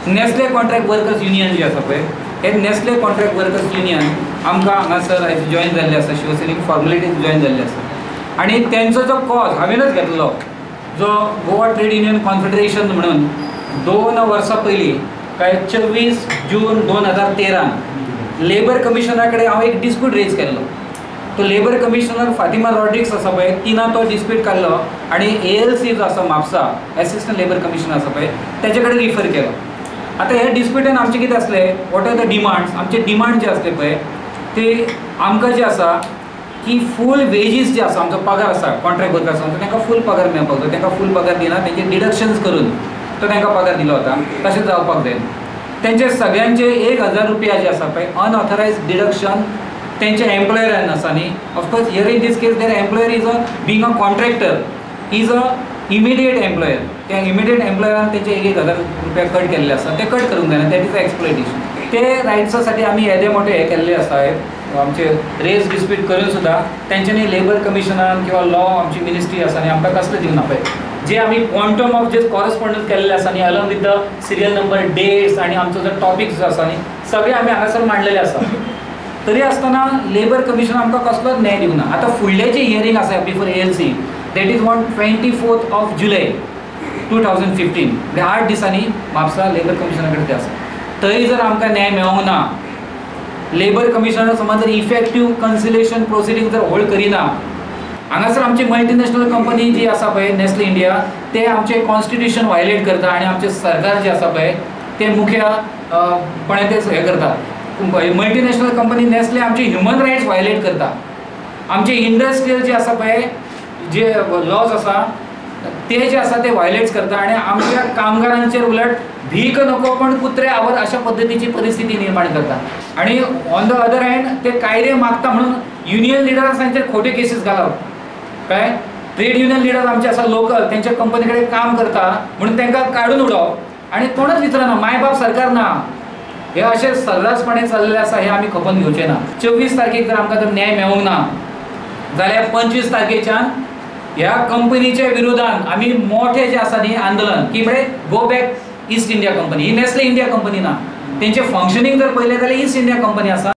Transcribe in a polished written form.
Nestle contract workers union जे आसा पळय, हे नेस्ले कॉन्ट्रॅक्ट वर्कर्स युनियन आमकां हांगासर आयज जॉयन जाल्ले आसा, शिवसैनीक फॉर्मेलिटीज जॉयन जाल्ले आसा. आनी तेंचो जो कॉज हांवेनच घेतलो, जो गोवा ट्रेड युनियन कॉन्फेडरेशन म्हणून 2 वर्सां पयलीं काय 24 जून 2013 लेबर कमिशनरा कडेन हांव एक डिस्प्यूट रेज केल्लो. तो लेबर कमिशनर फातिमा रॉड्रिक्स आसा पळय, तिना तो डिस्प्यूट काडलो आनी ALC जो आसा म्हापसा एसिस्टंट लेबर कमिशनर आसा पळय तेजे कडेन रिफर केलो. आतां हे डिस्प्युटान आमचें कितें आसलें, what are the demands, आमचे डिमांड जे आसले पळय ते आमकां जे आसा की फूल वेजीस जे आसा, आमचो पगार आसा कॉन्ट्रॅक्ट वर्कर्सांचो, तांकां फूल पगार मेळपाक जाय. तांकां फूल पगार दिना, तेंचे डिडक्शन्स करून तो तांकां पगार दिलो वता, तशें जावपाक जाय. तेंचे सगळ्यांचे 1000 रुपया जे आसा पळय अनऑथरायज डिडक्शन तेंच्या एम्प्लॉयरान आसा न्ही. Of course here in this case their employer is a being a contractor is a immediate employer. त्या इमिडिएट एम्प्लॉयरान तेंचे 1000 रुपया कट केल्ले आसा, ते कट करूंक जायना, that is exploitation. ते रायट्सा साठी आमी येदे मोठे हे केल्ले आसा, आमचे रेज डिस्प्यूट करून सुद्दां तेंच्यांनी लेबर कमिशनान किंवा लॉ आमची मिनिस्ट्री आसा न्ही आमकां कसलें दिवना पळय. जे आमी क्वॉन्टम ऑफ जे कॉरस्पॉन्डन्स केल्ले आसा न्ही along with the serial number dates आनी आमचो जो टॉपिक्स जो आसा न्ही सगळे आमी हांगासर मांडलेले आसा. तरी आसतना लेबर कमिशन आमकां कसलोच न्याय दिवना. आतां फुडलें जें हियरींग आसा before ALC that is on 24th of July 2015, म्हणजे 8 दिसांनी म्हापसा लेबर कमिशना कडेन तें आसा. थंय जर आमकां न्याय मेळोंक ना, लेबर कमिशनर समज जर इफेक्टीव कन्सिलेशन प्रोसिडींग जर होल्ड करिना, हांगासर आमची मल्टीनॅशनल कंपनी जी आसा पळय नेस्ले इंडिया, ते आमचें कॉन्स्टिट्युशन वायलेट करता आनी आमचें सरकार जें आसा पळय ते मुख्यपणे ते हें करता. मल्टीनॅशनल कंपनी नेस्ले आमचे ह्युमन रायट्स वायलेट करता, आमचे इंडस्ट्रियल जे आसा पळय जे लॉज आसा ते जे आसा ते वायलेट्स करता आनी आमच्या कामगारांचेर उलट भीक नको पण कुत्रे our अशा पद्दतीची परिस्थिती निर्माण करता. आनी ऑन the other hand ते कायदे मागता म्हणून युनियन लिडर्सांचेर खोटे केसीस घालप, काय ट्रेड युनियन लिडर आमचे आसा लोकल तेंच्या कंपनी कडेन काम करता म्हणून तांकां काडून उडोवप आनी कोणच विचारना, मायबाप सरकार ना. हे अशें सर्रासपणे चल्लेलें आसा, हें आमी खपोवन घेवचें ना. 24 तारखेक जर आमकां जर न्याय मेळोंक ना जाल्यार 25 तारखेच्यान ह्या कंपनीच्या विरोधान आमी मोठे जे आसा न्ही आंदोलन की म्हळ्यार go back East India company. ही नेस्ले इंडिया कंपनी ना, तेंचें फंक्शनींग जर पळयलें जाल्यार ईस्ट इंडिया कंपनी आसा.